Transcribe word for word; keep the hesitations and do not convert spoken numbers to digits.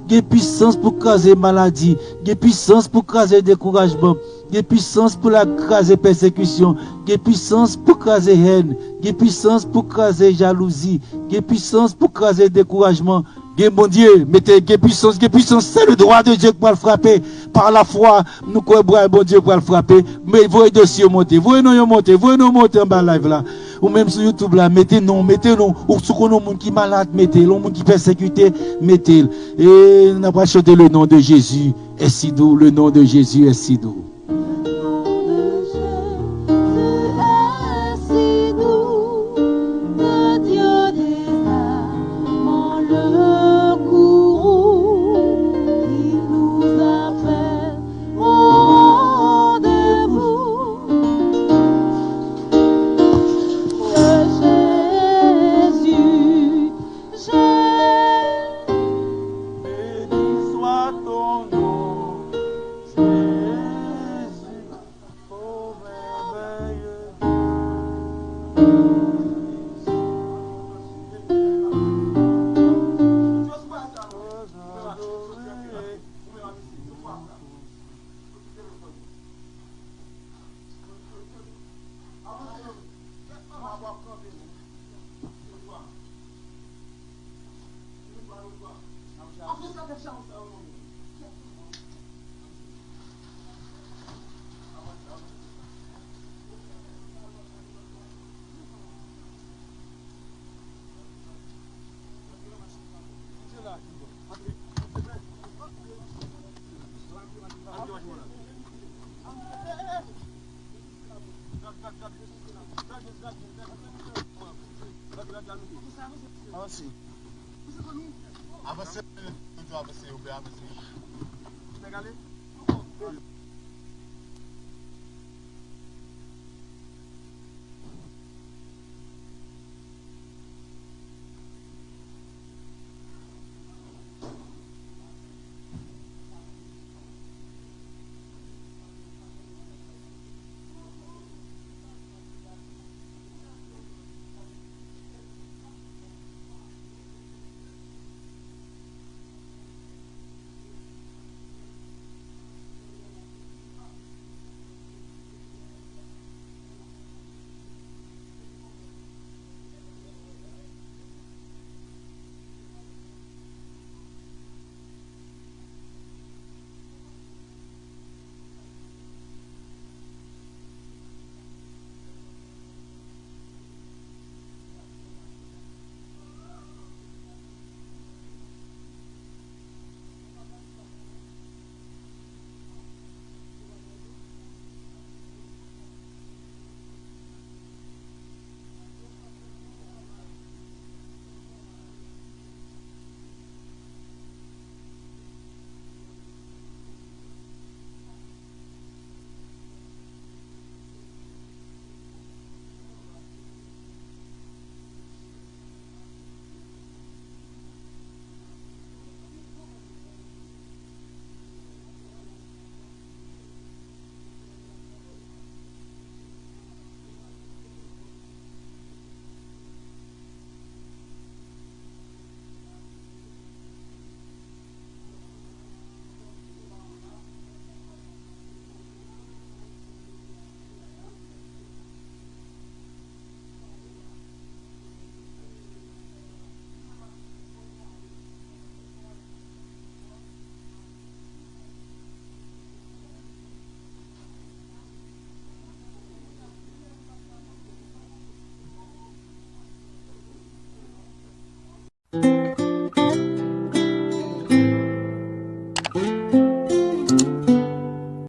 Gen pisans pou kraze maladi. Gen pisans pou kraze dekourajman. Gen pisans pou l kraze pèsekisyon. Gen pisans pou kraze hèn. Gen pisans pou kraze jalouzi. Gen pisans pou kraze dekourajman. Gen Bondye, mete gen pisans, gen pisans. Se le dwa de Dye ki pral frape. Pa lafwa, nou kwè bra Bondye pral frape. Men voye dosye yo monte, voye non yo monte, voye non monte anba live la. Ou menm sou YouTube la, mete non, mete non. Ou si w konn yon moun ki malad, mete l. Yon moun ki pèsekite, mete l. E n ap chante le nom de Jésus est si doux, le nom de Jésus est si doux. Le nom de Jésus est si doux, le Dieu des armes, le courroux qui nous appelle au rendez-vous. De Jésus, Jésus, béni soit ton nom, Jésus. Oh, merveilleux Dieu. Avanse. Avanse, avanse, avanse.